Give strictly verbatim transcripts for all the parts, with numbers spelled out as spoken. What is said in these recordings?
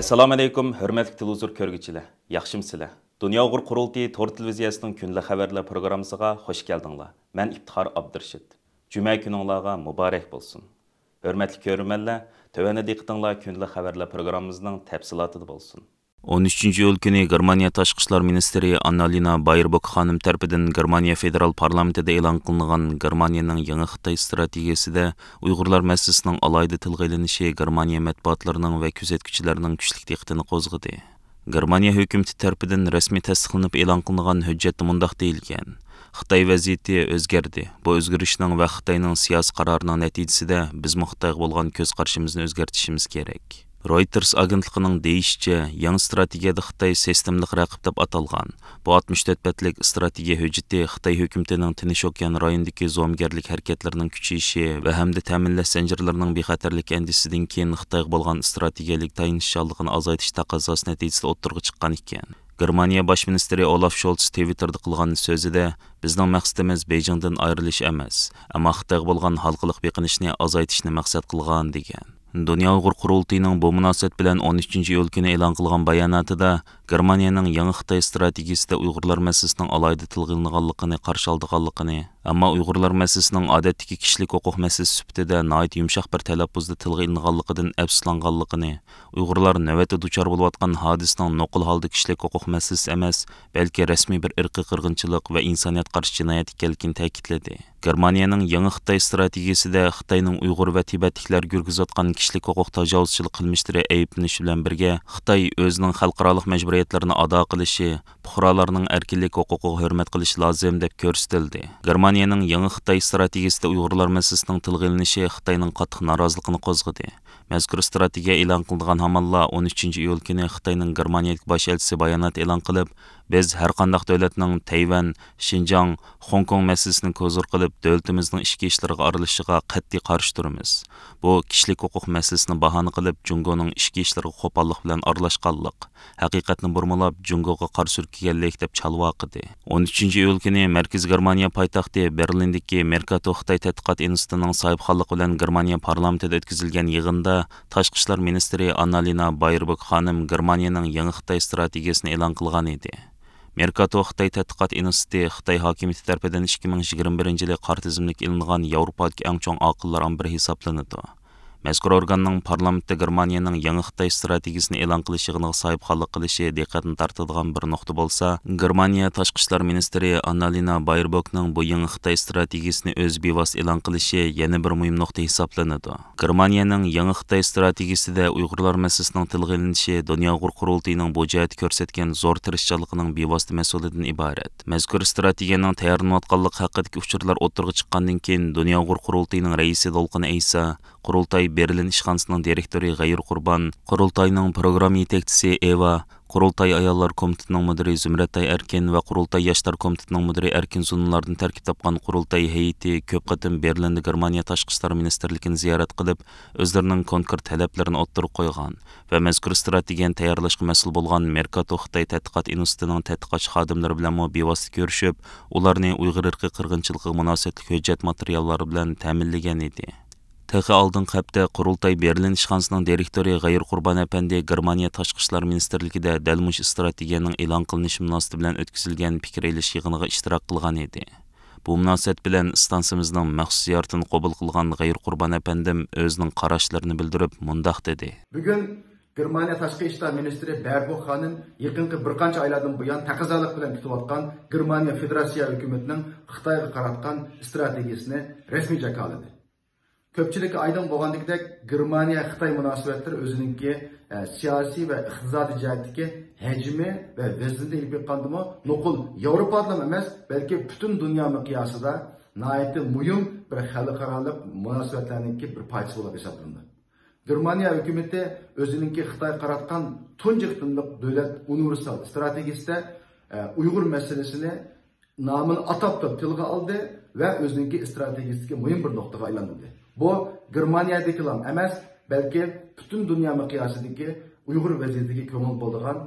ئەسسالامۇئەلەيكۇم، ھۆرمەتلىك تېلېۋىزور كۆرگۈچىلەر، ياخشىمۇسىلەر؟ دۇنيا ئۇيغۇر قۇرۇلتىيى تور تېلېۋىزىيەسىنىڭ كۈندىلىك خەۋەرلەر پروگراممىسىغا خوش كەلدىڭلار. مەن ئىپتىخار ئابدۇرېشىت. جۈمە كۈنۈڭلارغا مۇبارەك بولسۇن. ھۆرمەتلىك كۆرۈرمەنلەر، تۆۋەندە دىققىتىڭلار كۈندىلىك خەۋەرلەر پروگراممىمىزنىڭ تەپسىلاتىدا بولسۇن. ئون ئۈچىنچى ئىيۇل كۈنى گېرمانىيە تاشقى ئىشلار مىنىستىرى ئاننالىنا بايربوك خانىم تەرىپىدىن گېرمانىيە فېدېرال پارلامېنتىدا ئېلان قىلىنغان گېرمانىيەنىڭ يېڭى خىتاي ئىستراتېگىيىسىدە ئۇيغۇرلار مەسىلىسىنىڭ ئالاھىدە تىلغا ئېلىنىشى گېرمانىيە مەتبۇئاتلىرىنىڭ ۋە كۆزەتكۈچىلەرنىڭ كۈچلۈك دىققىتىنى قوزغىدى. گېرمانىيە ھۆكۈمىتى تەرىپىدىن رەسمىي تەستىقلىنىپ ئېلان قىلىنغان ھۆججەتتە مۇنداق دېيىلگەن: خىتاي ۋەزىيىتى ئۆزگەردى. بۇ ئۆزگىرىشنىڭ ۋە خىتاينىڭ سىياسىي قارارىنىڭ نەتىجىسىدە بىزمۇ خىتايغا بولغان كۆز قارىشىمىزنى ئۆزگەرتىشىمىز كېرەك. رويتېرس ئاگېنتلىقىنىڭ دېيىشىچە، يېڭى ئىستراتېگىيەدە خىتاي سىستېمىلىق رەقىب دەپ ئاتالغان. بۇ ئاتمىش تۆت بەتلىك ئىستراتېگىيە ھۆججىتى خىتاي ھۆكۈمىتىنىڭ تىنچ ئوكيان رايونىدىكى زومىگەرلىك ھەرىكەتلىرىنىڭ كۈچىيىشى ۋە ھەمدە تەمىنلەش زەنجىرلىرىنىڭ بىخەتەرلىكى ئەندىزىسىدىن كېيىن خىتايغا بولغان ئىستراتېگىيەلىك تايىنىشچانلىقىنى ئازايتىش تەقەززاسى نەتىجىسىدە ئوتتۇرىغا چىققان ئىكەن. گېرمانىيە باش مىنىستىرى ئولاف شولتس تىۋىتتېردا قىلغان سۆزىدە، بىزنىڭ مەقسىتىمىز بېيجىڭدىن ئايرىلىش ئەمەس، ئەمما خىتايغا بولغان ھالقىلىق بېقىنىشنى ئازايتىشنى مەقسەت قىلغان، دېگەن. دۇنيا ئۇيغۇر قۇرۇلتىيىنىڭ بۇ مۇناسىۋەت بىلەن ئون ئۈچىنچى ئىيۇل كۈنى ئېلان قىلغان باياناتىدا، گېرمانىيەنىڭ يېڭى خىتاي ئىستراتېگىيىسىدە ئۇيغۇرلار مەسىلىسىنىڭ ئالاھىدە تىلغا ئېلىنغانلىقىنى قارشى ئالىدىغانلىقىنى، ئەمما ئۇيغۇرلار مەسىلىسىنىڭ ئادەتتىكى كىشىلىك ھوقۇق مەسىلىسى سۈپىتىدە ناھايىتى يۇمشاق بىر تەلەپپۇزدا تىلغا ئېلىنغانلىقىدىن ئەپسۇسلانغانلىقىنى، ئۇيغۇرلار نۆۋەتتە دۇچار بولۇۋاتقان ھادىسىنىڭ نوقۇل ھالدا كىشىلىك ھوقۇق مەسىلىسى ئەمەس، بەلكى رەسمىي بىر ئىرقىي قىرغىنچىلىق ۋە ئىنسانىيەتكە قارشى جىنايەت ئىكەنلىكىنى تەكىتلىدى. گېرمانىيەنىڭ يېڭى خىتاي ئىستراتېگىيىسىدە خىتاينىڭ ئۇيغۇر ۋە تىبەتلىكلەرگە يۈرگۈزۈۋاتقان كىشىلىك ھوقۇق تاجاۋۇزچىلىق قىلمىشلىرى ئەيىبلىنىشى بىلەن بىرگە، خىتاي ئۆزىنىڭ خەلقئارالىق مەجبۇرىيەتلىرىنى ئادا قىلىشى، پۇقرالارنىڭ ئەركىنلىك ھوقۇقىغا ھۆرمەت قىلىشى لازىم، دەپ كۆرسىتىلدى. گېرمانىيەنىڭ يېڭى خىتاي ئىستراتېگىيىسىدە ئۇيغۇرلار مەسىلىسىنىڭ تىلغا ئېلىنىشى خىتاينىڭ قاتتىق نارازىلىقىنى قوزغىدى. مەزكۇر ئىستراتېگىيە ئېلان قىلىنغان ھامانلا ئون ئۈچىنچى ئىيۇل كۈنى خىتاينىڭ گېرمانىيەدىكى باش ئەلچىسى بايانات ئېلان قىلىپ، بىز ھەرقانداق دۆلەتنىڭ تەيۋەن، شىنجاڭ، خوڭكوڭ مەسىلىسىنى كوزۇر قىلىپ، دۆلىتىمىزنىڭ ئىچكى ئىشلىرىغا ئارىلىشىشىغا قەتئىي قارشى تۇرىمىز. بۇ كىشىلىك ھوقۇق مەسىلىسىنى باھانە قىلىپ، جۇڭگونىڭ ئىچكى ئىشلىرىغا قوپاللىق بىلەن ئارىلاشقانلىق، ھەقىقەتنى بۇرمىلاپ، جۇڭگوغا قارا سۈركىگەنلىك، دەپ چالۋاقىدى. ئون ئۈچىنچى ئىيۇل كۈنى مەركىزىي گېرمانىيە پايتەختى بېرلىندىكى مېركاتو خىتاي تەتقىقات ئىنستىتۇتىنىڭ ساھىبخانلىقى بىلەن گېرمانىيە پارلامېنتىدا ئۆتكۈزۈلگەن يىغىندا تاشقى ئىشلار مىنىستىرى ئاننالىنا بايربوك خانىم گېرمانىيەنىڭ يېڭى خىتاي ئىستراتېگىيىسىنى ئېلان قىلغان ئىدى. مېركاتو خىتاي تەتقىقات ئىنستىتۇتى خىتاي ھاكىمىيىتى تەرىپىدىن ئىككى مىڭ يىگىرمە بىرىنچى يىلى قارا تىزىملىككە ئېلىنغان ياۋروپادىكى ئەڭ چوڭ ئاقىللارنىڭ بىرى ھېسابلىنىدۇ. مەزكۇر ئورگاننىڭ پارلامېنتتا گېرمانىيەنىڭ يېڭى خىتاي ئىستراتېگىيىسىنى ئېلان قىلىش يىغىنىغا ساھىبخانلىق قىلىشى دىققەتنى تارتىدىغان بىر نۇقتا بولسا، گېرمانىيە تاشقى ئىشلار مىنىستىرى ئاننالىنا بايربوكنىڭ بۇ يېڭى خىتاي ئىستراتېگىيىسىنى ئۆزى بىۋاسىتە ئېلان قىلىشى يەنە بىر مۇھىم نۇقتا ھېسابلىنىدۇ. گېرمانىيەنىڭ يېڭى خىتاي ئىستراتېگىيىسىدە ئۇيغۇرلار مەسىلىسىنىڭ تىلغا ئېلىنىشى دۇنيا ئۇيغۇر قۇرۇلتىيىنىڭ بۇ جەھەتتە كۆرسەتكەن زور تىرىشچانلىقىنىڭ بىۋاسىتە مەھسۇلىدىن ئىبارەت. مەزكۇر ئىستراتېگىيەنىڭ تەييارلىنىۋاتقانلىقى ھەققىدىكى ئۇچۇرلار ئوتتۇرىغا چىققاندىن كېيىن، دۇنيا ئۇيغۇر قۇرۇلتىيىنىڭ رەئىسى دولقۇن ئەيسا، قۇرۇلتاي بېرلىن ئىشخانىسىنىڭ دىرېكتورى غەيۇر قۇربان، قۇرۇلتاينىڭ پروگرامما يېتەكچىسى ئېۋا، قۇرۇلتاي ئاياللار كومىتېتىنىڭ مۇدىرى زۇمرەتئاي ئەركىن ۋە قۇرۇلتاي ياشلار كومىتېتىنىڭ مۇدىرى ئەركىن زۇنۇنلاردىن تەركىب تاپقان قۇرۇلتاي ھەيئىتى كۆپ قېتىم بېرلىندا گېرمانىيە تاشقى ئىشلار مىنىستىرلىكىنى زىيارەت قىلىپ، ئۆزلىرىنىڭ كونكرېت تەلەپلىرىنى ئوتتۇرىغا قويغان ۋە مەزكۇر ئىستراتېگىيەنى تەييارلاشقا مەسئۇل بولغان مېركاتو خىتاي تەتقىقات ئىنستىتۇتىنىڭ تەتقىقاتچى خادىملىرى بىلەنمۇ بىۋاسىتە كۆرۈشۈپ، ئۇلارنى ئۇيغۇر ئىرقىي قىرغىنچىلىقىغا مۇناسىۋەتلىك ھۆججەت ماتېرىياللار بىلەن تەمىنلىگەن ئىدى. تېخى ئالدىنقى ھەپتە قۇرۇلتاي بېرلىن ئىشخانىسىنىڭ دىرېكتورى غەيۇر قۇربان ئەپەندى گېرمانىيە تاشقى ئىشلار مىنىستىرلىكىدە دەل مۇشۇ ئىستراتېگىيەنىڭ ئېلان قىلىنىشى مۇناسىۋىتى بىلەن ئۆتكۈزۈلگەن پىكىر ئېلىش يىغىنىغا ئىشتىراك قىلغان ئىدى. بۇ مۇناسىۋەت بىلەن ئىستانسىمىزنىڭ مەخسۇس زىيارىتىنى قوبۇل قىلغان غەيۇر قۇربان ئەپەندىم ئۆزىنىڭ قاراشلىرىنى بىلدۈرۈپ مۇنداق دېدى. بۈگۈن گېرمانىيە تاشقى ئىشلار مىنىستىرى بەربوك خانىم يېقىنقى بىر قانچە ئايلاردىن بۇيان تەقەززالىق بىلەن كۈتۈۋاتقان گېرمانىيە فېدېراتسىيە ھۆكۈمىتىنىڭ خىتايغا قاراتقان ئىستراتېگىيىسىنى رەسمىي جاكارلىدى. كۆپچىلىككە ئايدىڭ بولغاندىكىدەك، گېرمانىيە خىتاي مۇناسىۋەتلىرى ئۆزىنىڭكى، ئە، سىياسىي ۋە ئىقتىسادىي جەھەتتىكى ھەجمى ۋە ۋەزنىدىن ئېلىپ ئېيتقاندىمۇ، نوقۇل ياۋروپادىلا ئەمەس، بەلكى پۈتۈن دۇنيا مىقياسىدا ناھايىتى مۇھىم بىر خەلقئارالىق مۇناسىۋەتلەرنىڭكى بىر پارچىسى بولۇپ ھېسابلىنىدۇ. گېرمانىيە ھۆكۈمىتى ئۆزىنىڭكى خىتايغا قاراتقان تۇنجى قېتىملىق دۆلەت ئۇنىۋېرسال ئىستراتېگىيىسىدە، ئە، ئۇيغۇر مەسىلىسىنى نامىنى ئاتاپ تۇرۇپ تىلغا ئالدى ۋە ئۆزىنىڭكى ئىستراتېگىيىسىدىكى مۇھىم بىر نۇقتىغا ئايلاندۇردى. بۇ گېرمانىيەدىكىلا ئەمەس، بەلكى پۈتۈن دۇنيا مىقياسىدىكى ئۇيغۇر ۋەزىيىتىگە كۆڭۈل بولىدىغان،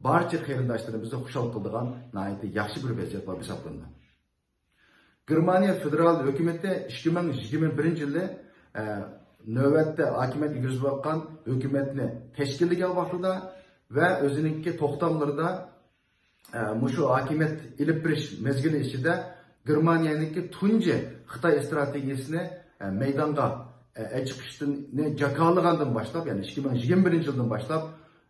بارچە قېرىنداشلىرىمىزنى خۇشال قىلىدىغان ناھايىتى ياخشى بىر ۋەزىيەت بولۇپ ھېسابلىنىدۇ. گېرمانىيە فېدېرال ھۆكۈمىتى ئىككى مىڭ يىگىرمە بىرىنچى يىلى، ئە، نۆۋەتتە ھاكىمىيەتكە كىرگۈزۈۋاتقان ھۆكۈمەتنى تەشكىللىگەن ۋاقتىدا ۋە ئۆزىنىڭكى توختاملىرىدا، ئە، مۇشۇ ھاكىمىيەت ئېلىپ بېرىش مەزگىلى ئىچىدە گېرمانىيەنىڭكى تۇنجى خىتاي ئىستراتېگىيىسىنى، ئە، مەيدانغا، ئە، ئەچىقىشنى جاكارلىغاندىن باشلاپ، يەنى ئىككى مىڭ يىگىرمە بىرىنچى يىلدىن باشلاپ،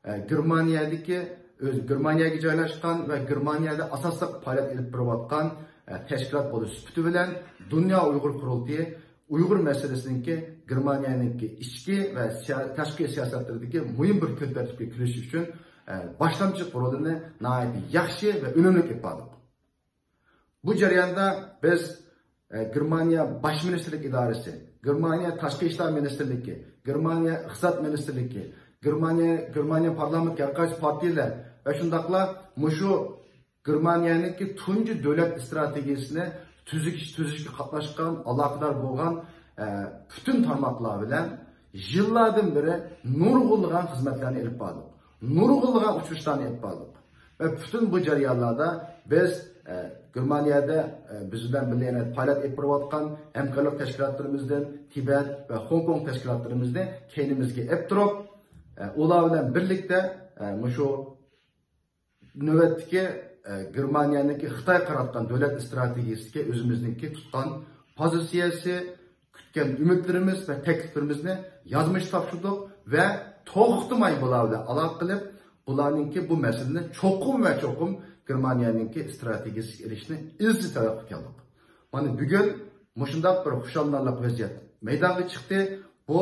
ئە، گېرمانىيەدىكى، ئۆز، گېرمانىيەگە جايلاشقان ۋە گېرمانىيەدە ئاساسلىق پائالىيەت ئېلىپ بېرىۋاتقان، ئە، تەشكىلات بولۇش سۈپىتى بىلەن دۇنيا ئۇيغۇر قۇرۇلتىيى ئۇيغۇر مەسىلىسىنىڭكى گېرمانىيەنىڭكى ئىچكى ۋە سىيا-، تاشقى سىياسەتلىرىدىكى مۇھىم بىر كۆتۈرەتكە كىرىش ئۈچۈن، ئە، باشلامچىلىق رولىنى ناھايىتى ياخشى ۋە ئۈنۈملۈك ئېلىپ باردۇق. بۇ جەرياندا بىز، ئە، گېرمانىيە باش مىنىستىرلىك ئىدارىسى، گېرمانىيە تاشقى ئىشلار مىنىستىرلىكى، گېرمانىيە ئىقتىساد مىنىستىرلىكى، گېرمانىيە، گېرمانىيە پارلامېنت ھەر قايسى پارتىيىلەر ۋە شۇنداقلا مۇشۇ گېرمانىيەنىڭكى تۇنجى دۆلەت ئىستراتېگىيىسىنى تۈزۈش، تۈزۈشكە قاتناشقان، ئالاقىدار بولغان، ئە، پۈتۈن تارماقلار بىلەن يىللاردىن بېرى نۇرغۇنلىغان خىزمەتلەرنى ئېلىپ باردۇق. نۇرغۇنلىغان ئۇچرىشىشلارنى ئېلىپ باردۇق. ۋە پۈتۈن بۇ جەريانلاردا بىز، ئە، گېرمانىيەدە، ئە، بىز بىلەن بىللە يەنە پائالىيەت ئېلىپ بېرىۋاتقان ھەمكارلىق تەشكىلاتلىرىمىزدىن تىبەت ۋە خوڭكوڭ تەشكىلاتلىرىمىزنى كەينىمىزگە ئېلىپ تۇرۇپ، ئە، ئۇلار بىلەن بىرلىكتە، ئە، مۇشۇ نۆۋەتتىكى، ئە، گېرمانىيەنىڭكى خىتايغا قاراتقان دۆلەت ئىستراتېگىيىسىدىكى ئۆزىمىزنىڭكى تۇتقان پوزىتسىيەسى، كۈتكەن ئۈمىدلىرىمىز ۋە تەكلىپلىرىمىزنى يازمىش تاپشۇردۇق ۋە توختىماي بۇلار بىلەن ئالاقە قىلىپ، بۇلارنىڭكى بۇ مەسىلىنى چوقۇم ۋە چوقۇم گېرمانىيەنىڭكى ئىستراتېگىيىسىگە ئېلىشنى ئىزچىل تەلەپ قىلىپ كەلدۇق. مانا بۈگۈن مۇشۇنداق بىر خۇشاللىنارلىق ۋەزىيەت مەيدانغا چىقتى. بۇ،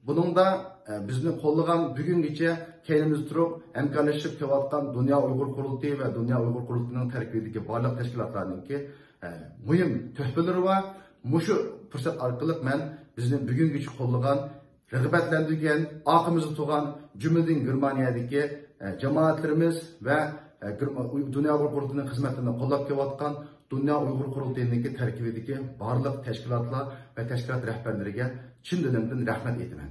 بۇنىڭدا، ئە، بىزنى قوللىغان، بۈگۈنگىچە كەينىمىزدە تۇرۇپ، ھەمكارلىشىپ كېلىۋاتقان دۇنيا ئۇيغۇر قۇرۇلتىيى ۋە دۇنيا ئۇيغۇر قۇرۇلتىيىنىڭ تەركىبىدىكى بارلىق تەشكىلاتلارنىڭكى، ئە، مۇھىم تۆھپىلىرى بار. مۇشۇ پۇرسەت ئارقىلىق مەن بىزنى بۈگۈنگىچە قوللىغان، رىغبەتلەندۈرگەن، ئارقىمىزدا تۇرغان، جۈملىدىن گېرمانىيەدىكى، ئە، جامائەتلىرىمىز ۋە، ئە، گېرما-، ئۇي-، دۇنيا ئۇيغۇر قۇرۇلتىيىنىڭ خىزمەتلىرىنى قوللاپ كېلىۋاتقان دۇنيا ئۇيغۇر قۇرۇلتىيىنىڭكى تەركىبىدىكى بارلىق تەشكىلاتلار ۋە تەشكىلات رەھبەرلىرىگە چىن دىلىمدىن رەھمەت ئېيتىمەن.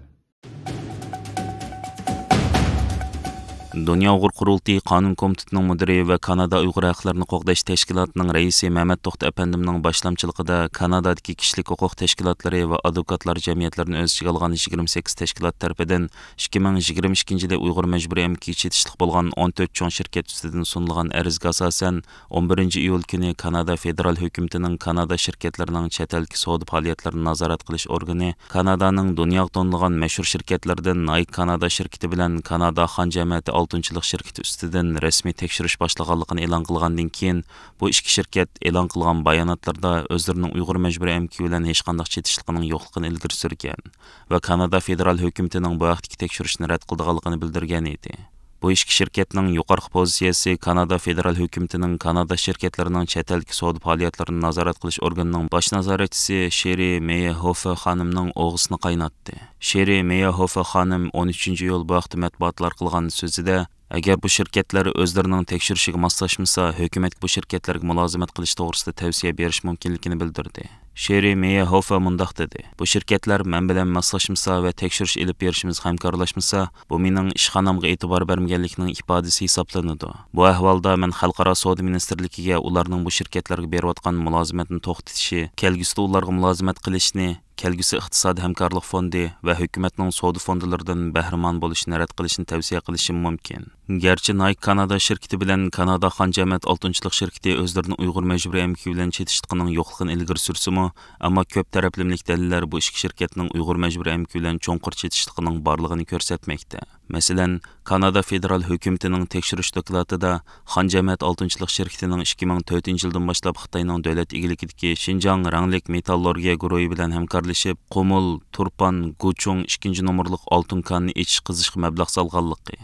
دۇنيا ئۇيغۇر قۇرۇلتىيى قانۇن كومىتېتىنىڭ مۇدىرى ۋە كانادا ئۇيغۇر ھەقلىرىنى قوغداش تەشكىلاتىنىڭ رەئىسى مەمەت توختى ئەپەندىمنىڭ باشلامچىلىقىدا كانادادىكى كىشىلىك ھوقۇق تەشكىلاتلىرى ۋە ئادۋوكاتلار جەمئىيەتلىرىنى ئۆز ئىچىگە ئالغان يىگىرمە سەككىز تەشكىلات تەرىپىدىن ئىككى مىڭ يىگىرمە ئىككىنچى يىلى ئۇيغۇر مەجبۇرىي ئەمگىكىگە چېتىشلىق بولغان ئون تۆت چوڭ شىركەت ئۈستىدىن سۇنۇلغان ئەرزگە ئاساسەن، ئون بىرىنچى ئىيۇل كۈنى كانادا فېدېرال ھۆكۈمىتىنىڭ كانادا شىركەتلىرىنىڭ چەت ئەلدىكى سودا پائالىيەتلىرىنى نازارەت قىلىش ئورگىنى كانادانىڭ دۇنياغا تونۇلغان مەشھۇر شىركەتلىرىدىن نايك كانادا شىركىتى بىلەن كانادا خان جەمەتى ئالتۇنچىلىق شىركىتى ئۈستىدىن رەسمىي تەكشۈرۈش باشلىغانلىقىنى ئېلان قىلغاندىن كېيىن، بۇ ئىككى شىركەت ئېلان قىلغان باياناتلىرىدا ئۆزلىرىنىڭ ئۇيغۇر مەجبۇرىي ئەمگىكى بىلەن ھېچقانداق چېتىشلىقىنىڭ يوقلۇقىنى ئىلگىرى سۈرگەن ۋە كانادا فېدېرال ھۆكۈمىتىنىڭ بۇ ھەقتىكى تەكشۈرۈشنى رەت قىلىدىغانلىقىنى بىلدۈرگەن ئىدى. بۇ ئىككى شىركەتنىڭ يۇقىرىقى پوزىتسىيەسى كانادا فېدېرال ھۆكۈمىتىنىڭ كانادا شىركەتلىرىنىڭ چەت ئەلدىكى سودا پائالىيەتلىرىنى نازارەت قىلىش ئورگىنىنىڭ باش نازارەتچىسى شېرى مېيەرھوفېر خانىمنىڭ ئوغىسىنى قايناتتى. شېرى مېيەرھوفېر خانىم ئون ئۈچىنچى ئىيۇل بۇ ھەقتە مەتبۇئاتلارغا قىلغان سۆزىدە، ئەگەر بۇ شىركەتلەر ئۆزلىرىنىڭ تەكشۈرۈشىگە ماسلاشمىسا، ھۆكۈمەتكە بۇ شىركەتلەرگە مۇلازىمەت قىلىش توغرىسىدا تەۋسىيە بېرىش مۇمكىنلىكىنى بىلدۈردى. شېرى مېيەرھوفېر مۇنداق دېدى: بۇ شىركەتلەر مەن بىلەن ماسلاشمىسا ۋە تەكشۈرۈش ئېلىپ بېرىشىمىزغا ھەمكارلاشمىسا، بۇ مېنىڭ ئىشخانامغا ئېتىبار بەرمىگەنلىكنىڭ ئىپادىسى ھېسابلىنىدۇ. بۇ ئەھۋالدا مەن خەلقئارا سودا مىنىستىرلىكىگە ئۇلارنىڭ بۇ شىركەتلەرگە بېرىۋاتقان مۇلازىمەتنى توختىتىشى، كەلگۈسىدە ئۇلارغا مۇلازىمەت قىلىشنى، كەلگۈسى ئىقتىسادىي ھەمكارلىق فوندى ۋە ھۆكۈمەتنىڭ سودا فوندلىرىدىن بەھرىمەن بولۇشىنى رەت قىلىشنى تەۋسىيە قىلىشىم مۇمكىن. گەرچە نايك كانادا شىركىتى بىلەن كانادا خان جەمەت ئالتۇنچىلىق شىركىتى ئۆزلىرىنىڭ ئۇيغۇر مەجبۇرىي ئەمگىكى بىلەن چېتىشلىقىنىڭ يوقلۇقىنى ئىلگىرى سۈرسىمۇ، ئەمما كۆپ تەرەپلىمىلىك دەلىللەر بۇ ئىككى شىركەتنىڭ ئۇيغۇر مەجبۇرىي ئەمگىكى بىلەن چوڭقۇر چېتىشلىقىنىڭ بارلىقىنى كۆرسەتمەكتە. مەسىلەن، كانادا فېدېرال ھۆكۈمىتىنىڭ تەكشۈرۈش دوكلاتىدا خان جەمەت ئالتۇنچىلىق شىركىتىنىڭ ئىككى مىڭ تۆتىنچى يىلدىن باشلاپ خىتاينىڭ دۆلەت ئىگىلىكىدىكى شىنجاڭ رەڭلىك مېتاللورگىيە گۇرۇھى بىلەن ھەمكارلىشىپ، قۇمۇل، تۇرپان، گۇچۇڭ ئىككىنچى نومۇرلۇق ئالتۇن كانىنى ئېچىش قېزىشقا مەبلەغ سالغانلىقى،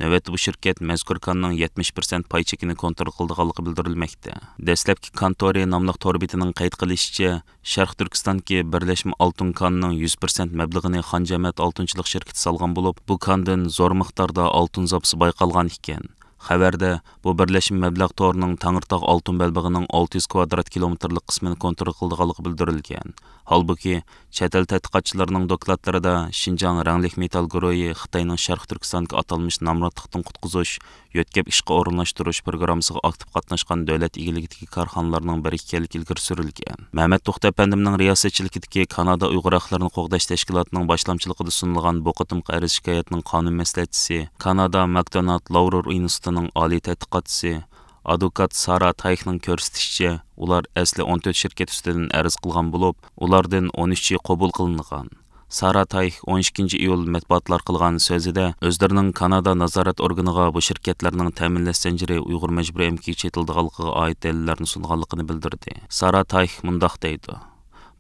نۆۋەتتە بۇ شىركەت مەزكۇر كاننىڭ يەتمىش پىرسەنت پاي چېكىنى كونترول قىلىدىغانلىقى بىلدۈرۈلمەكتە. دەسلەپكى كانتورى ناملىق تور بېتىنىڭ قەيت قىلىشىچە، شەرقىي تۈركىستاندىكى بىرلەشمە ئالتۇن كانىنىڭ يۈز پىرسەنت مەبلىغىنى خان جەمەت ئالتۇنچىلىق شىركىتى سالغان بولۇپ، بۇ كاندىن زور مىقداردا ئالتۇن زاپىسى بايقالغان ئىكەن. خەۋەردە، بۇ بىرلەشمە مەبلەغ تورىنىڭ تەڭرىتاغ ئالتۇن بەلبېغىنىڭ ئالتە يۈز كۋادرات كىلومېتىرلىق قىسمىنى كونترول قىلىدىغانلىقى بىلدۈرۈلگەن. ھالبۇكى، چەت ئەل تەتقىقاتچىلىرىنىڭ دوكلاتلىرىدا شىنجاڭ رەڭلىك مېتال گۇرۇھى خىتاينىڭ شەرقىي تۈركىستاندىكى ئاتالمىش نامراتلىقتىن قۇتقۇزۇش، يۆتكەپ ئىشقا ئورۇنلاشتۇرۇش پروگراممىسىغا ئاكتىپ قاتناشقان دۆلەت ئىگىلىكىدىكى كارخانىلارنىڭ بىرى ئىكەنلىكى ئىلگىرى سۈرۈلگەن. مەمەت توختى ئەپەندىمنىڭ رىياسەتچىلىكىدىكى كانادا ئۇيغۇر ھەقلىرىنى قوغداش تەشكىلاتىنىڭ باشلامچىلىقىدا سۇنۇلغان بۇ قېتىمقى ئەرز شىكايەتنىڭ قانۇن مەسلىھەتچىسى، كانادا ماكدونالد لاۋرور ئىنستىتۇتىنىڭ ئالىي تەتقىقاتچىسى، ئادۋوكات سارا تايخنىڭ كۆرسىتىشىچە، ئۇلار ئەسلى ئون تۆت شىركەت ئۈستىدىن ئەرز قىلغان بولۇپ، ئۇلاردىن ئون ئۈچى قوبۇل قىلىنغان. سارا تايخ ئون ئىككىنچى ئىيۇل مەتبۇئاتلار قىلغان سۆزىدە ئۆزلىرىنىڭ كانادا نازارەت ئورگىنىغا بۇ شىركەتلەرنىڭ تەمىنلەش زەنجىرى ئۇيغۇر مەجبۇرىي ئەمگىكىگە چېتىلىدىغانلىقىغا ئائىت دەلىللەرنى سۇنغانلىقىنى بىلدۈردى. سارا تايخ مۇنداق دەيدۇ: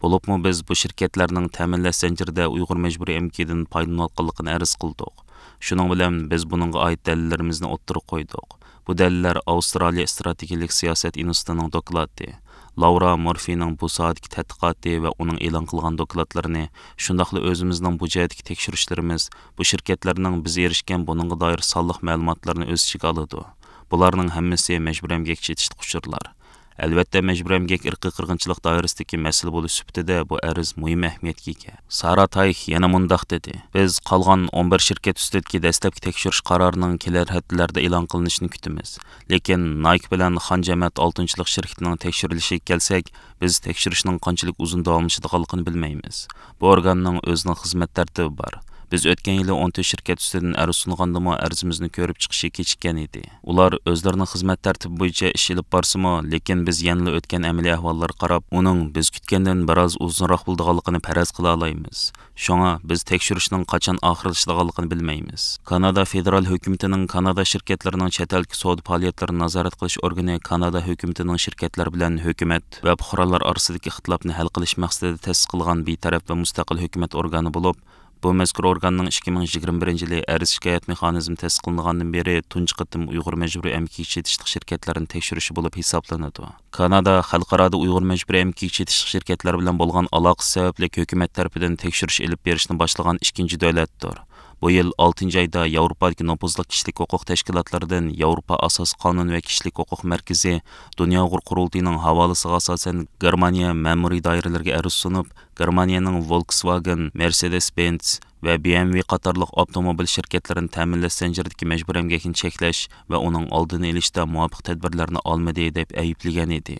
بولۇپمۇ بىز بۇ شىركەتلەرنىڭ تەمىنلەش زەنجىرىدە ئۇيغۇر مەجبۇرىي ئەمگىكىدىن پايدىلىنىۋاتقانلىقىنى ئەرز قىلدۇق. شۇنىڭ بىلەن بىز بۇنىڭغا ئائىت دەلىللىرىمىزنى ئوتتۇرىغا قويدۇق. بۇ دەلىللەر ئاۋسترالىيە ئىستراتېگىيەلىك سىياسەت ئىنستىتۇتىنىڭ دوكلاتى، لاۋرا مورفىنىڭ بۇ ساھەدىكى تەتقىقاتى ۋە ئۇنىڭ ئېلان قىلغان دوكلاتلىرىنى، شۇنداقلا ئۆزىمىزنىڭ بۇ جەھەتتىكى تەكشۈرۈشلىرىمىز، بۇ شىركەتلەرنىڭ بىز ئېرىشكەن بۇنىڭغا دائىر سانلىق مەلۇماتلارنى ئۆز ئىچىگە ئالىدۇ. بۇلارنىڭ ھەممىسى مەجبۇرىي ئەمگەككە چېتىشلىق ئۇچۇرلار. ئەلۋەتتە، مەجبۇرىي ئەمگەك ئىرقىي قىرغىنچىلىق دائىرىسىدىكى مەسىلە بولۇش سۈپىتىدە بۇ ئەرز مۇھىم ئەھمىيەتكە ئىگە. سارا تايخ يەنە مۇنداق دېدى: بىز قالغان ئون بىر شىركەت ئۈستىدىكى دەسلەپكى تەكشۈرۈش قارارىنىڭ كېلەر ھەپتىلەردە ئېلان قىلىنىشىنى كۈتىمىز. لېكىن نايك بىلەن خان جەمەت ئالتۇنچىلىق شىركىتىنىڭ تەكشۈرۈلۈشىگە كەلسەك، بىز تەكشۈرۈشنىڭ قانچىلىك ئۇزۇن داۋاملىشىدىغانلىقىنى بىلمەيمىز. بۇ ئورگاننىڭ ئۆزىنىڭ خىزمەت تەرتىپى بار. بىز ئۆتكەن يىلى ئون تۆت شىركەت ئۈستىدىن ئەرز سۇنغاندىمۇ، ئەرزىمىزنى كۆرۈپ چىقىشى كېچىككەن ئىدى. ئۇلار ئۆزلىرىنىڭ خىزمەت تەرتىپى بويىچە ئىش ئېلىپ بارسىمۇ، لېكىن بىز يەنىلا ئۆتكەن ئەمەلىي ئەھۋاللارغا قاراپ، ئۇنىڭ بىز كۈتكەندىن بىراز ئۇزۇنراق بولىدىغانلىقىنى پەرەز قىلالايمىز. شۇڭا بىز تەكشۈرۈشنىڭ قاچان ئاخىرلىشىدىغانلىقىنى بىلمەيمىز. كانادا فېدېرال ھۆكۈمىتىنىڭ كانادا شىركەتلىرىنىڭ چەت ئەلدىكى سودا پائالىيەتلىرىنى نازارەت قىلىش ئورگىنى كانادا ھۆكۈمىتىنىڭ شىركەتلەر بىلەن ھۆكۈمەت ۋە پۇقرالار ئارىسىدىكى ئىختىلاپنى ھەل قىلىش مەقسىتىدە تەسىس قىلغان بىتەرەپ ۋە مۇستەقىل ھۆكۈمەت ئورگانى بولۇپ، بۇ مەزكۇر ئورگاننىڭ ئىككى مىڭ يىگىرمە بىرىنچى يىلى ئەرز شىكايەت مېخانىزمى تەسىس قىلىنغاندىن بېرى تۇنجى قېتىم ئۇيغۇر مەجبۇرىي ئەمگىكىگە چېتىشلىق شىركەتلەرنى تەكشۈرۈشى بولۇپ ھېسابلىنىدۇ. كانادا خەلقئارادا ئۇيغۇر مەجبۇرىي ئەمگىكىگە چېتىشلىق شىركەتلەر بىلەن بولغان ئالاقىسى سەۋەبلىك ھۆكۈمەت تەرىپىدىن تەكشۈرۈش ئېلىپ بېرىشنى باشلىغان ئىككىنچى دۆلەتتۇر. بۇ يىل ئالتىنچى ئايدا ياۋروپادىكى نوپۇزلۇق كىشىلىك ھوقۇق تەشكىلاتلىرىدىن ياۋروپا ئاساسىي قانۇن ۋە كىشىلىك ھوقۇق مەركىزى دۇنيا ئۇيغۇر قۇرۇلتىيىنىڭ ھاۋالىسىغا ئاساسەن، گېرمانىيە مەمۇرىي دائىرىلىرىگە ئەرز سۇنۇپ، گېرمانىيەنىڭ ۋولكسۋاگېن، مېرسېدېس بېنز ۋە بى ئېم ۋې قاتارلىق ئاپتوموبىل شىركەتلىرىنى تەمىنلەش زەنجىرىدىكى مەجبۇرىي ئەمگەكنى چەكلەش ۋە ئۇنىڭ ئالدىنى ئېلىشتا مۇۋاپىق تەدبىرلەرنى ئالمىدى، دەپ ئەيىبلىگەن ئىدى.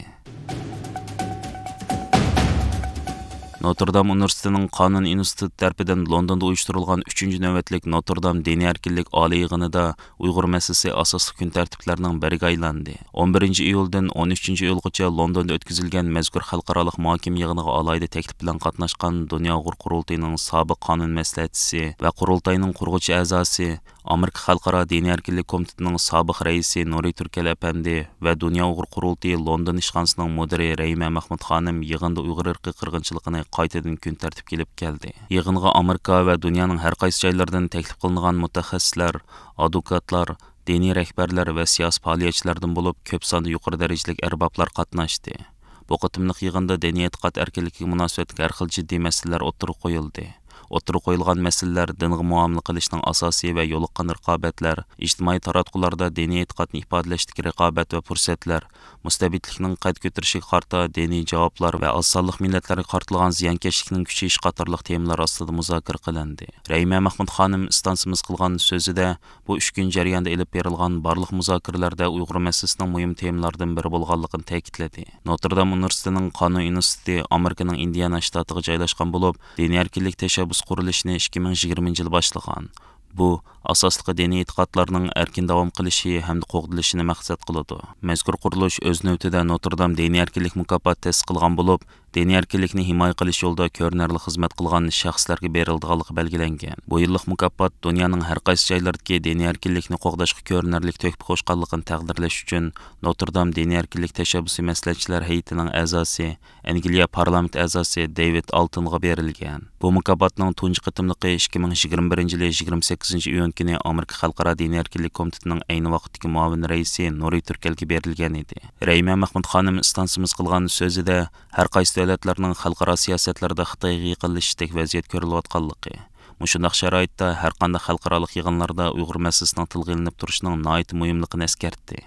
نوتردام ئۇنىۋېرسىتېتىنىڭ قانۇن ئىنستىتۇتى تەرىپىدىن لوندوندا ئۇيۇشتۇرۇلغان ئۈچىنچى نۆۋەتلىك نوتردام دىنىي ئەركىنلىك ئالىي يىغىنىدا ئۇيغۇر مەسىلىسى ئاساسلىق كۈن تەرتىپلىرىنىڭ بىرىگە ئايلاندى. ئون بىرىنچى ئىيۇلدىن ئون ئۈچىنچى ئىيۇلغىچە لوندوندا ئۆتكۈزۈلگەن مەزكۇر خەلقئارالىق مۇھاكىمە يىغىنىغا ئالاھىدە تەكلىپ بىلەن قاتناشقان دۇنيا ئۇيغۇر قۇرۇلتىيىنىڭ سابىق قانۇن مەسلىھەتچىسى ۋە قۇرۇلتاينىڭ قۇرغۇچى ئەزاسى، ئامېرىكا خەلقئارا دىنىي ئەركىنلىك كومىتېتىنىڭ سابىق رەئىسى نۇرى تۈركەل ئەپەندى ۋە دۇنيا ئۇيغۇر قۇرۇلتىيى لوندون ئىشخانىسىنىڭ مۇدىرى رەھىمە مەخمۇت خانىم يىغىندا ئۇيغۇر ئىرقىي قىرغىنچىلىقىنى قايتىدىن كۈن تەرتىپكە ئېلىپ كەلدى. يىغىنغا ئامېرىكا ۋە دۇنيانىڭ ھەر قايسى جايلىرىدىن تەكلىپ قىلىنغان مۇتەخەسسىسلەر، ئادۋوكاتلار، دىنىي رەھبەرلەر ۋە سىياسىي پائالىيەتچىلەردىن بولۇپ كۆپ ساندا يۇقىرى دەرىجىلىك ئەربابلار قاتناشتى. بۇ قېتىملىق يىغىندا دىنىي ئېتىقاد ئەركىنلىكىگە مۇناسىۋەتلىك ھەر خىل جىددىي مەسىلىلەر ئوتتۇرىغا قويۇلدى. ئوتتۇرىغا قويۇلغان مەسىلىلەر دىنغا مۇئامىلە قىلىشنىڭ ئاساسى ۋە يولۇققان رىقابەتلەر، ئىجتىمائىي تاراتقۇلاردا دىنىي ئېتىقادنى ئىپادىلەشتىكى رىقابەت ۋە پۇرسەتلەر، مۇستەبىتلىكنىڭ قەد كۆتۈرۈشىگە قارىتا دىنىي جاۋابلار ۋە ئاز سانلىق مىللەتلەرگە قارىتىلغان زىيانكەشلىكنىڭ كۈچىيىشى قاتارلىق تېمىلار ئاستىدا مۇزاكىرە قىلىندى. رەھىمە مەخمۇت خانىم ئىستانسىمىز قىلغان سۆزىدە، بۇ ئۈچ كۈن جەريانىدا ئېلىپ بېرىلغان بارلىق مۇزاكىرىلەردە ئۇيغۇر مەسىلىسىنىڭ مۇھىم تېمىلاردىن بىرى بولغانلىقىنى تەكىتلىدى. نوتردام ئۇنىۋېرسىتېتىنىڭ قانۇن ئىنستىتۇتى ئامېرىكىنىڭ ئىندىيانا شتاتىغا جايلاشقان بولۇپ، دىنىي ئەركىنلىك تەشەببۇس قۇرۇلۇشىنى ئىككى مىڭ يىگىرمىنچى يىلى باشلىغان. بۇ، ئاساسلىقى دىنىي ئېتىقادلارنىڭ ئەركىن داۋام قىلىشى ھەمدە قوغدىلىشىنى مەقسەت قىلىدۇ. مەزكۇر قۇرۇلۇش ئۆز نۆۋىتىدە نوتردام دىنىي ئەركىنلىك مۇكاپاتى تەسىس قىلغان بولۇپ، دىنىي ئەركىنلىكنى ھىمايە قىلىش يولىدا كۆرۈنەرلىك خىزمەت قىلغان شەخسلەرگە بېرىلىدىغانلىقى بەلگىلەنگەن. بۇ يىللىق مۇكاپات دۇنيانىڭ ھەر قايسى جايلىرىدىكى دىنىي ئەركىنلىكنى قوغداشقا كۆرۈنەرلىك تۆھپە قوشقانلىقىنى تەقدىرلەش ئۈچۈن نوتردام دىنىي ئەركىنلىك تەشەببۇسى مەسلىھەتچىلەر ھەيئىتىنىڭ ئەزاسى، ئەنگلىيە پارلامېنت ئەزاسى دېۋىد ئالتونغا بېرىلگەن. بۇ مۇكاپاتنىڭ تۇنجى قېتىملىقى ئىككى مىڭ يىگىرمە بىرىنچى يىلى يىگىرمە سەككىزىنچى ئىيۇن كۈنى ئامېرىكا خەلقئارا دىنىي ئەركىنلىك كومىتېتىنىڭ ئەينى ۋاقىتتىكى مۇئاۋىن رەئىسى نۇرى تۈركەلگە بېرىلگەن ئىدى. رەھىمە مەخمۇت خانىم ئىستانسىمىز قىلغان سۆزىدە، ھەر قايسى دۆلەتلەرنىڭ خەلقئارا سىياسەتلىرىدە خىتايغا يېقىنلىشىشتەك ۋەزىيەت كۆرۈلۈۋاتقانلىقى، مۇشۇنداق شارائىتتا ھەرقانداق خەلقئارالىق يىغىنلاردا ئۇيغۇر مەسىلىسىنىڭ تىلغا ئېلىنىپ تۇرۇشىنىڭ ناھايىتى مۇھىملىقىنى ئەسكەرتتى.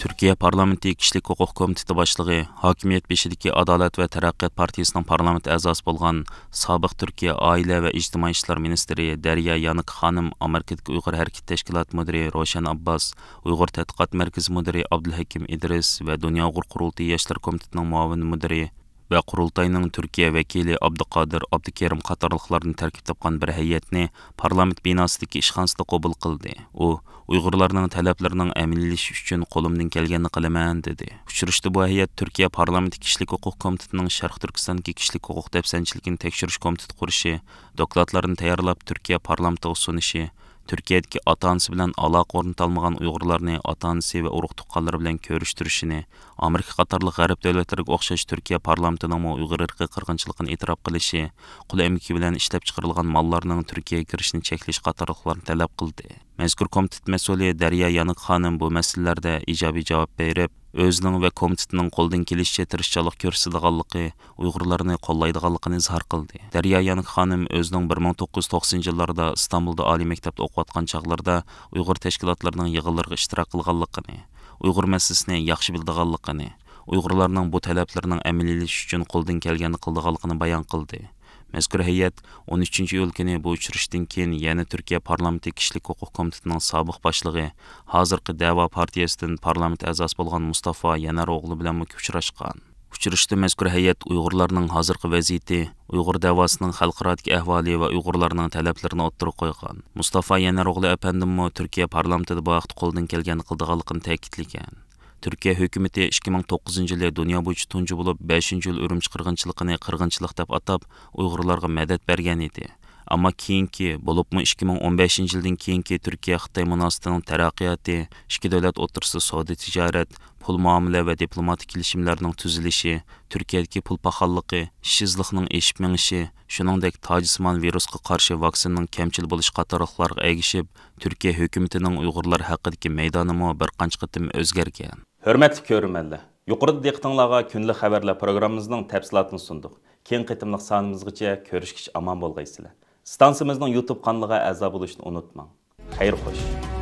تۈركىيە پارلامېنتى كىشىلىك ھوقۇق كومىتېتى باشلىقى، ھاكىمىيەت بېشىدىكى ئادالەت ۋە تەرەققىيات پارتىيىسىنىڭ پارلامېنت ئەزاسى بولغان سابىق تۈركىيە ئائىلە ۋە ئىجتىمائىي ئىشلار مىنىستىرى دەريا يانىك خانىم ئامېرىكىدىكى ئۇيغۇر ھەرىكىتى تەشكىلاتى مۇدىرى روشەن ئابباس، ئۇيغۇر تەتقىقات مەركىزى مۇدىرى ئابدۇلھەكىم ئىدرىس ۋە دۇنيا ئۇيغۇر قۇرۇلتىيى ياشلار كومىتېتىنىڭ مۇئاۋىن مۇدىرى ۋە قۇرۇلتاينىڭ تۈركىيە ۋەكىلى ئابدۇقادىر ئابدۇكېرىم قاتارلىقلاردىن تەركىب تاپقان بىر ھەيئەتنى پارلامېنت بىناسىدىكى ئىشخانىسىدا قوبۇل قىلدى. ئۇ، ئۇيغۇرلارنىڭ تەلەپلىرىنىڭ ئەمەلىيلىشىشى ئۈچۈن قولۇمدىن كەلگەننى قىلىمەن، دېدى. ئۇچرىشىشتا بۇ ھەيئەت تۈركىيە پارلامېنتى كىشىلىك ھوقۇق كومىتېتىنىڭ شەرقىي تۈركىستاندىكى كىشىلىك ھوقۇق دەپسەندىچىلىكىنى تەكشۈرۈش كومىتېتى قۇرۇشى، دوكلاتلارنى تەييارلاپ تۈركىيە پارلامېنتىغا سۇنۇشى، تۈركىيەدىكى ئاتا-ئانىسى بىلەن ئالاقە ئورنىتالمىغان ئۇيغۇرلارنى ئاتا-ئانىسى ۋە ئۇرۇق-تۇغقانلىرى بىلەن كۆرۈشتۈرۈشىنى، ئامېرىكا قاتارلىق غەرب دۆلەتلىرىگە ئوخشاش تۈركىيە پارلامېنتىنىڭمۇ ئۇيغۇر ئىرقىي قىرغىنچىلىقىنى ئېتىراپ قىلىشى، قۇل ئەمگىكى بىلەن ئىشلەپچىقىرىلغان ماللارنىڭ تۈركىيەگە كىرىشىنى چەكلىشى قاتارلىقلارنى تەلەپ قىلدى. مەزكۇر كومىتېت مەسئۇلى دەريا يانىك خانىم بۇ مەسىلىلەردە ئىجابىي جاۋاب بېرىپ، ئۆزىنىڭ ۋە كومىتېتنىڭ قولىدىن كېلىشىچە تىرىشچانلىق كۆرسىتىدىغانلىقى، ئۇيغۇرلارنى قوللايدىغانلىقىنى ئىزھار قىلدى. دەريا يانىك خانىم ئۆزىنىڭ بىر مىڭ توققۇز يۈز توقسىنىنچى يىللاردا ئىستانبۇلدا ئالىي مەكتەپتە ئوقۇۋاتقان چاغلىرىدا ئۇيغۇر تەشكىلاتلىرىنىڭ يىغىنلىرىغا ئىشتىراك قىلغانلىقىنى، ئۇيغۇر مەسىلىسىنى ياخشى بىلىدىغانلىقىنى، ئۇيغۇرلارنىڭ بۇ تەلەپلىرىنىڭ ئەمەلىيلىشىشى ئۈچۈن قولىدىن كەلگەننى قىلىدىغانلىقىنى بايان قىلدى. مەزكۇر ھەيئەت ئون ئۈچىنچى ئىيۇل كۈنى بۇ ئۇچرىشىشتىن كېيىن يەنە تۈركىيە پارلامېنتى كىشىلىك ھوقۇق كومىتېتىنىڭ سابىق باشلىقى، ھازىرقى دەۋا پارتىيەسىدىن پارلامېنت ئەزاسى بولغان مۇستافا يەنەر ئوغلى بىلەنمۇ ئۇچراشقان. ئۇچرىشىشتا مەزكۇر ھەيئەت ئۇيغۇرلارنىڭ ھازىرقى ۋەزىيىتى، ئۇيغۇر دەۋاسىنىڭ خەلقئارادىكى ئەھۋالى ۋە ئۇيغۇرلارنىڭ تەلەپلىرىنى ئوتتۇرىغا قويغان. مۇستافا يەنەر ئوغلى ئەپەندىممۇ تۈركىيە پارلامېنتىدا بۇ ھەقتە قولىدىن كەلگەننى قىلىدىغانلىقىنى تەكىتلىگەن. تۈركىيە ھۆكۈمىتى ئىككى مىڭ توققۇزىنچى يىلى دۇنيا بويىچە تۇنجى بولۇپ، بەشىنچى يىل ئۈرۈمچى قىرغىنچىلىقىنى قىرغىنچىلىق دەپ ئاتاپ، ئۇيغۇرلارغا مەدەت بەرگەن ئىدى. ئەمما كېيىنكى، بولۇپمۇ ئىككى مىڭ ئون بەشىنچى يىلدىن كېيىنكى تۈركىيە-خىتاي مۇناسىۋىتىنىڭ تەرەققىياتى، ئىككى دۆلەت ئوتتۇرىسىدا سودا-تىجارەت، پۇل مۇئامىلە ۋە دىپلوماتىك كېلىشىملەرنىڭ تۈزۈلۈشى، تۈركىيەدىكى پۇل پاخاللىقى، ئىشسىزلىقنىڭ ئېشىپ مېڭىشى، شۇنىڭدەك تاجسىمان ۋىرۇسقا قارشى ۋاكسىنىنىڭ كەمچىل بولۇشى قاتارلىقلارغا ئەگىشىپ، تۈركىيە ھۆكۈمىتىنىڭ ئۇيغۇرلار ھەققىدىكى مەيدانىمۇ بىر قانچە قېتىم ئۆزگەرگەن. ھۆرمەتلىك كۆرۈرمەنلەر، يۇقىرىدا دىققىتىڭلارغا كۈندىلىك خەۋەرلەر پروگراممىمىزنىڭ تەپسىلاتىنى سۇندۇق. كېيىنكى قېتىملىق سانىمىزغىچە كۆرۈشكىچە ئامان بولغايسىلەر. ئىستانسىمىزنىڭ يۇتۇب قانىلىغا ئەزا بولۇشنى ئۇنتۇماڭ. خەير خوش.